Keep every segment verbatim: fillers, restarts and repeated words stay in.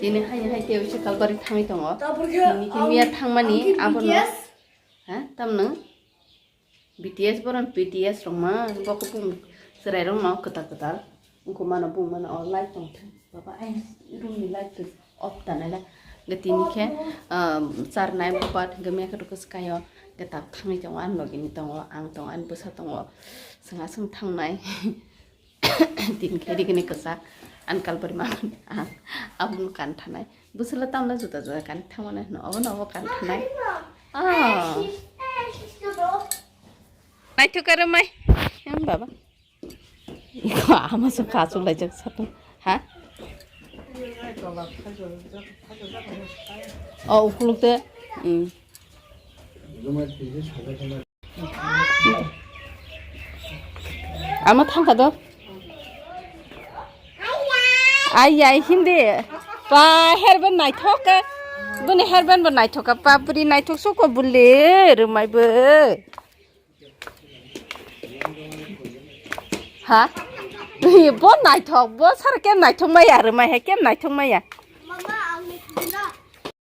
Tini hai hai tei usi kalbari thangwi tongo. Tini khe miya thangmani abono. Ha? Tamno? B T S boron B T S rok ma bo kupung chwrai rok ma kwtal kwtal. Wngkha mano bung mano o light tong thung. Baba ai room ni light tu off ta nai la. Ga tini khe, ah, char nai bupat ga me khe rok swkayo. Ga tak thangwi tongo ani logi ni tongo ang tongo ani bwsa tongo. Swng aswng thangnai. Tini khe rigini kwchak ani kalbari ma ang abono kan thanai. Bwswla tamla juda juda kan thangmani hwno obo no obo kan thanai. Ah. Naithok aro mai. Em baba. Iko ama se kachu laijak satung. Ha? O ukuluk te. Hmm. Ama thangkha do. Ai ai hindi. Pa hairband naithok ka. Bini hairband bo naithok ka. Pa bwrwi naithok soko bwle rwmai bo. Ha? Bo naithok, bo sar kem naithok maya, rwmai hai kem naithok maya.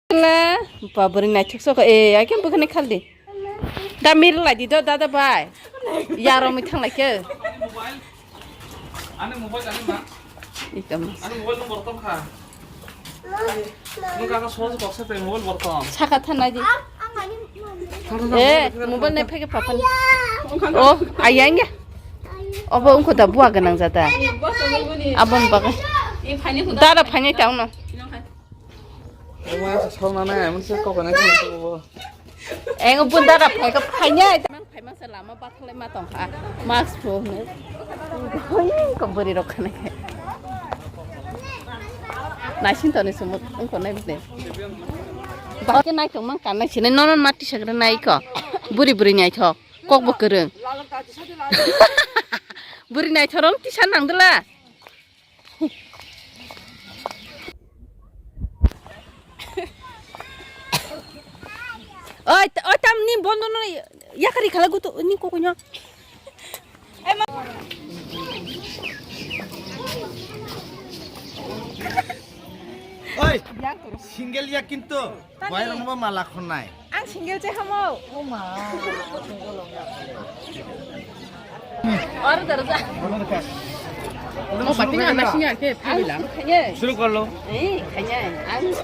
Le, ba bwrwi naithok soko, e, ai kem bwkhani khaldi. Da mir lai di do, dada bai. Yaro mi thang lai ke. Ani mobile ani ma. Ikam. Ani mobile number tong kha. Nung kaka sohor kok sa tei mobile bortong. Saka thanai di. Eh, mobile nai phege papan. Oh, ayang ya. Obo wngkho da bua gwnang jata. Abon baga. Dara phainai ta uno. Ema sa sauna nai, amun sa kok nai. Eng bunda da phai ka phai nya. Mang phai mang se lama ba thalai ma tong kha. Mask pho ne. Ko bwrwi rok khane. Naisin toni sumut ungko nai bde. Ba ke nai tong mang kan nai sine nonon ma tisa gra nai ko. Bwrwi bwrwi nai thok. Kok bo kwrwng. Bwrwi nai thorong tisa nang dula. Oi, oi, tam ni bondo no yakari khala gutu ni kokonyo. Oi, single ya kintu. Boy rok no mala khonnai. Ang single se hamo. Oro daro ja. Mo pating ana sini ake phabilang. Khanye. Shuru kar lo. Eh, khanye. Ang.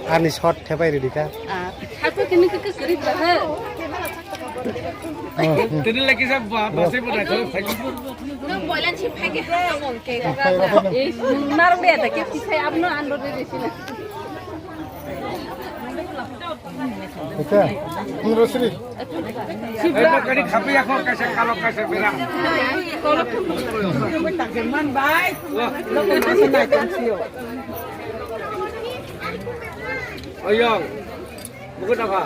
Ani shot thepai ridi ka. Ah, satu kini ke ke kiri bahe. Tini lagi sa ba ba se ba. Nang boilan si phage. Eh, narang dia tak kisah abno ando de sini. Acha, pondro sri. Eba kani khapi ako kaisa kalo kaisa bera. Man bai. Logo masa nai kan sio. Oyong. Buku apa?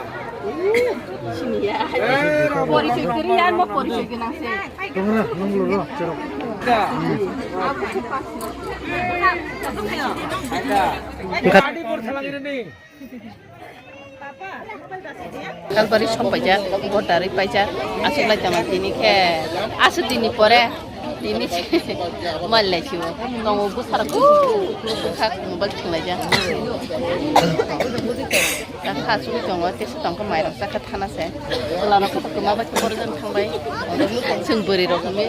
Sini ya. Eh, Porisoy kiri ya, mo porisoy ginang se. Tunggu, nunggu lo, cerok. Ada. Ada. Kalbari song paijak, bo darwi paijak, aswk lai tongma tini khe, aswk dini pore, tini se mal lai siwo, tongo bwsarok bwkhak mobile thwng laijak, ta kha chugwi tongo, tesa tongkha mairok chakha thana se, chwla rok kotor kwma bai borok jani thang bai, chwng bwrwi rok hwnwi.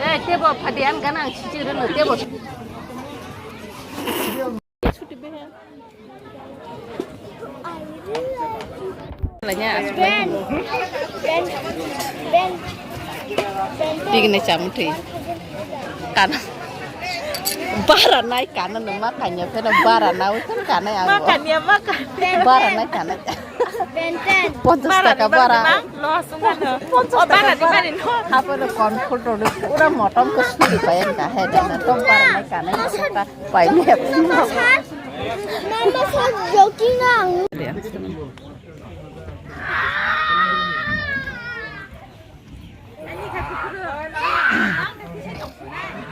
Eh, tebo phadian ganang sisi reno tebo. Lanya asma. Ben. Ben. Ben. Tigni chamtwi. Kana. Bara nai kana no ma kanya pheno bara na wi kana ya. Ma kanya ma kanya. Bara nai kana. Ben ten. Ponchas taka bara. Lo sunga no. Ponchas taka bara. Apa no kon photo ni pura motom ko suri payan ka hai na to bara nai kana. Pai me. Mama sa joking ang.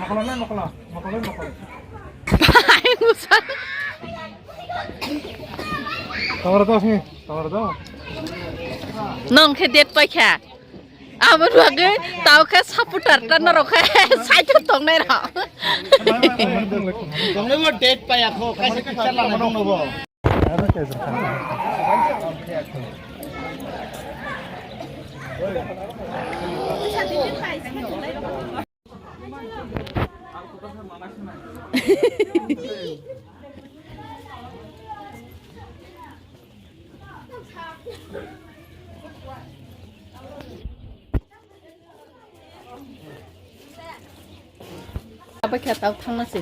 Mokolo na mokolo, mokolo mokolo. Pai musa. Tawar do sini, tawar do. Nong khe date paikha. Abo rwgwi tau khe supporter ta norok khe side o tongnai rok. Tongnai bo date paiya kho, kaisa picture lana dong no bo. Abo khe tau thangna se.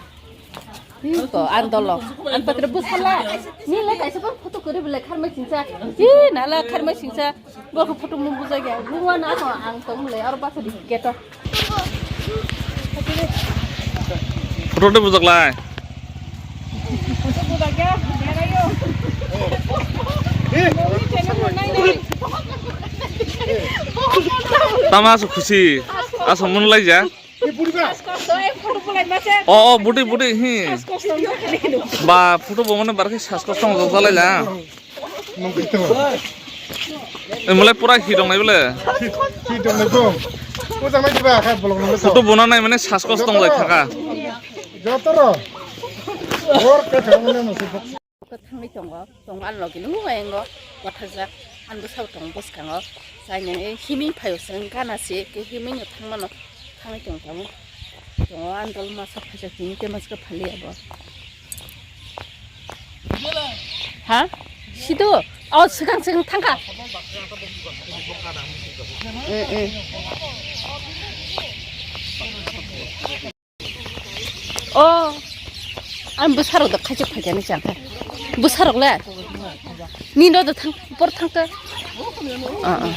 Hi ko, ang dolo. Ang patre busala. Ni le kaisa photo kore bole kharmai singsa. Hi nala kharmai singsa. Bo khe photo mo bujai ga. Buwa na ko ang tong le aro basa di keto. Photo de bujak lai. Tama aso khusi. Aso mun lai ja. O, o, budi, budi, hi. Ba, photo bo mane barkhe sas kosto mo jalai la. Nwng khe tongo. Emulai pura hi dong nai bole. Hi, hi dong nai bro. Photo bona nai mane sas kosto mo lai thaka. Joto ro. Bor khe thangmani musi. Thangwi tongo, tongo ani logi nw engo, kothajak, ani bwsao tongo bwskango, chainani himwi phaio chwng gana se, ke himwi no thangmano, thangwi tongo tongo, tongo ani dol masa phaijak tini te maska phali abo. Ha? Sido? O, swkang swkang thangkha. Eh, eh. O, ang bwsarok da khaijak phaikani changkha. Bwsarok le? Nino da thang, por thang ka. Ah, ah.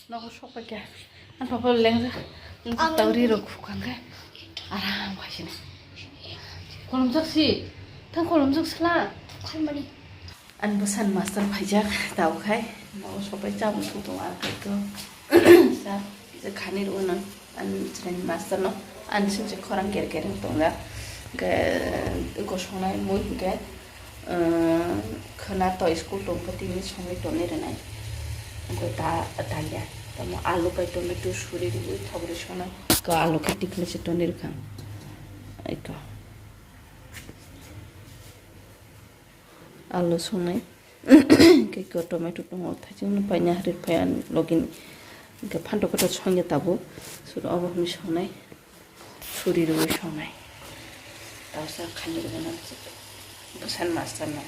Nogo sokphaikha. Ang papa lengjak. Ang tawri rok khukangkha. Aram khaisini. Kolomjak si. Thang kolomjak sla. Khaimani. Ani bwsani master phaijak, tao khai. Nogo sopai chabwi song tongo, ang khai khe. Sa, je khani rw nang. Ani chwraini master no. Ani singse khorang ker ker wng tongjak. Hwnkhe, gosongnai mui hwnkhe, eh, khwna to school tongkhe tini songwi tonwi rwnai. Hwnkhe ta, tangya. Tamo alu bai tomato suri rwwi thok rwi songnai. Ko alu khe tikhlai se tonwi rwkha. Eko. Alu songnai. Hwnkhe ko tomato tongo, thaisingno paina hari phai ani logini. Hwnkhe phantok khe to songya tabuk. Suru obo hwnwi songnai. Suri rwwi songnai. Tausa khani rwgana bwsani master no.